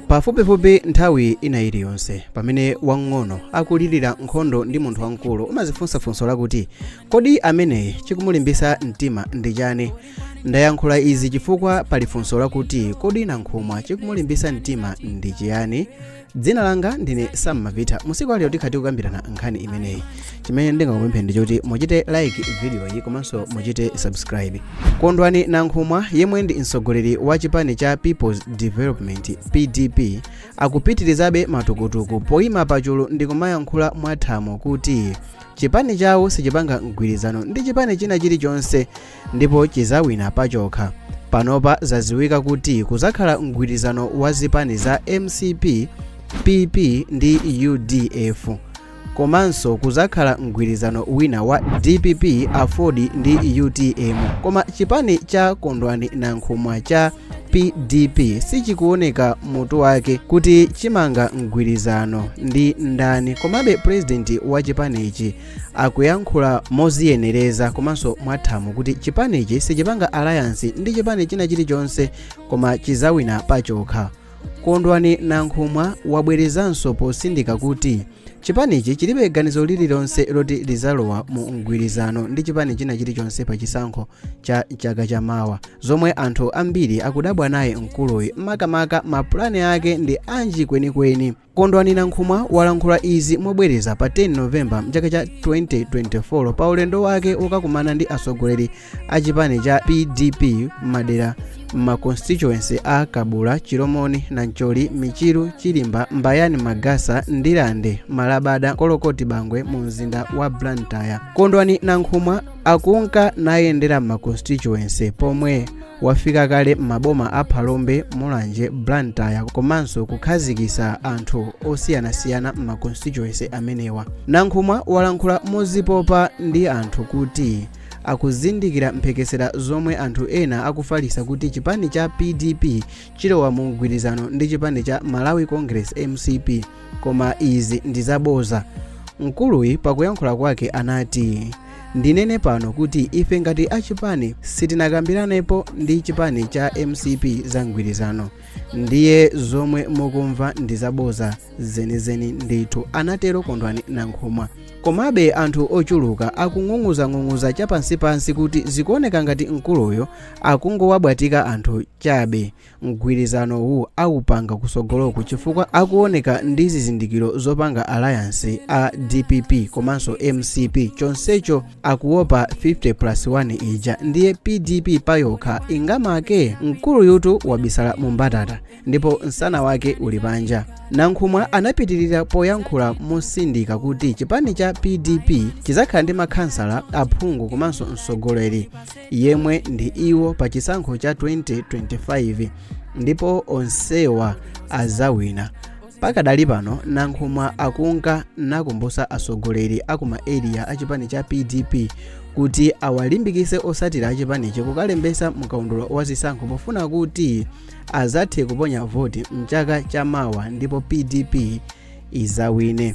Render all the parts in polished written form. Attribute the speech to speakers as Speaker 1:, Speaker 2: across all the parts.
Speaker 1: Pafupifupi nthawi ina iliyonse pamene wamng'ono akulirira nkhondo ndi munthu wamkulu, umazifunsa funso lakuti, "Kodi ameneyi chikumulimbisa mtima ndi chani?" Ndayankhula izi chifukwa pali funso lakuti, "Kodi Nankhumwa chikumulimbisa mtima ndi chiyani?" Dzina langa ndine Sam Mavita. Musiku alero tikhala tikukambirana nkhani imeneyi. Chimene ndingakupemphe ndi choti muchite like video iyi komanso muchite subscribe. Kondwani Nankhumwa, yemwe ndi mtsogoleri wa chipani cha People's Development, PDP, akupitirizabe matukutuku poyima pachulu ndi kumayankhula mwathamo kuti chipani chawo sichipanga mgwirizano ndi chipani china chilichonse ndipo chizawina pachokha. Panopa zaziwika kuti kuzakhala mgwirizano wa zipani za MCP, PP ndi UDF, komanso kuzakhala mgwirizano wina wa DPP, AFORD ndi UTM. Koma chipani cha Kondwani Nankhumwa cha PDP sichikuoneka mutu wake kuti chimanga mgwirizano ndi ndani. Komabe purezidenti wa chipanichi akuyankhula moziyenereza komanso mwathamo kuti chipanichi sichipanga alliance ndi chipani china chilichonse, koma chizawina pachokha. Kondwani Nankhumwa wabwerezanso posindika kuti chipanichi chilibe ganizo lililonse loti lizalowa mu mgwirizano ndi chipani china chilichonse pa chisankho cha chaka chamawa, zomwe anthu ambiri akudabwa naye mkuluyi, makamaka mapulani ake ndi anji kwenikweni. Kondwani Nankhumwa walankhula izi mobwereza pa 10 Novemba mchaka cha 2024 pa ulendo wake wokakumana ndi atsogoleri a chipani cha PDP m'madera ma constituency a Kabula, Chilomoni, Nancholi, Michiru, Chilimba, Mbayani, Magasa, Ndilande, Malabada, Kolokoti, Bangwe mu mzinda wa Blantyre. Kondwani Nankhumwa akunka nayendera ma constituency pomwe wafika kale m'maboma a Phalombe, Mulanje, Blantyre, komanso kukhazikitsa anthu osiyanasiyana m'ma constituency amenewa. Nankhumwa walankhula mozipopa ndi anthu kuti akuzindikira mphekesera zomwe anthu ena akufalisa kuti chipani cha PDP chilowa mu mgwirizano ndi chipani cha Malawi Congress, MCP, koma izi ndi zaboza. Mkuluyi pakuyankhula kwake anati, "Ndinene pano kuti ife ngati achipani sitinakambiranepo ndi chipani cha MCP za mgwirizano, ndiye zomwe mukumva ndi zaboza zenizeni ndithu," anatero Kondwani Nankhumwa. Komabe anthu ochuluka akung'ung'uzang'ung'uza chapansipansi kuti zikuoneka ngati mkuluyo akungowabwatika anthu chabe, mgwirizanowu awupanga kusogoloku, chifukwa akuoneka ndi zizindikiro zopanga alliance a DPP komanso MCP, chonsecho akuopa 50 plus 1 ija, ndiye PDP payokha ingamake. Mkuluyutu wabisala mu mbatata ndipo msana wake uli panja. Nankhumwa anapitirira poyankhula mosindika kuti chipani cha PDP chizakhala ndi makhansala, aphungu komanso mtsogoleri yemwe ndi iwo pa chisankho cha 2025, ndipo onsewa azawina. Pakadali pano Nankhumwa akunka nakumbusa atsogoleri akuma area a chipani cha PDP kuti awalimbikise osatira achipanichi kukalembesa mkaundula wa zisankho pofuna kuti azathe kuponya voti mchaka chamawa ndipo PDP izawine.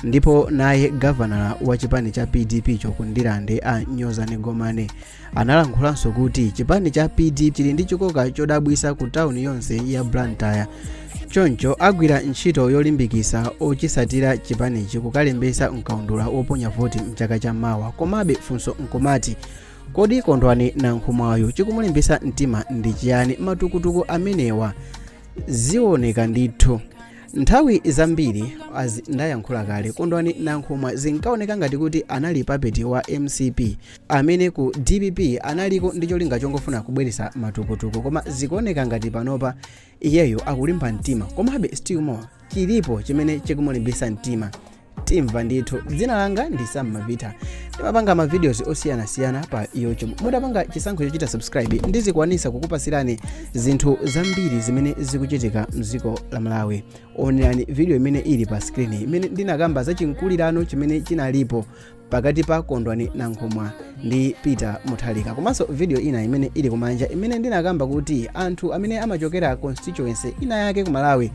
Speaker 1: Ndipo naye gavanala wa chipani cha PDP choku Ndilande, a Nyozani Gomane, analankhulanso kuti chipani cha PDP chili ndi chikoka chodabwisa ku tawuni yonse ya Blantyre, choncho agwira ntchito yolimbikisa ochisatira chipanichi kukalembesa mkaundula woponya voti mchaka chamawa. Komabe funso nkumati, kodi Kondwani Nankhumwayo chikumulimbisa mtima ndi chiyani? Matukutuku amenewa zioneka ndithu. Nthawi zambiri, as ndayankhula kale, Kondwani Nankhumwa zinkaoneka ngati kuti anali puppet wa MCP, amene ku DPP analiko ndi cholinga chongofuna kubweresa matukutuku, koma zikuoneka ngati panopa iyeyo akulimba mtima. Komabe still more chilipo chimene chikumulimbisa mtima, timva ndithu. Dzina langa ndi Sam Mavita, ndimapanga ma videos osiyanasiyana pa YouTube. Mutapanga chisankho chochita subscribe, ndizikwanisa kukupasirani zinthu zambiri zimene zikuchitika mdziko la Malawi. Onerani video imene ili pa screen imene ndinakamba za chinkulirano chimene chinalipo pakati pa Kondwani Nankhumwa ndi Peter Mutharika, komanso video ina imene ili kumanja imene ndinakamba kuti anthu amene amachokera constituency ina yake ku Malawi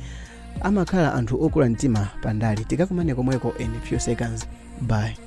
Speaker 1: amakhala anthu okula mtima pandale. Tikakumane komweko in few seconds. Bye.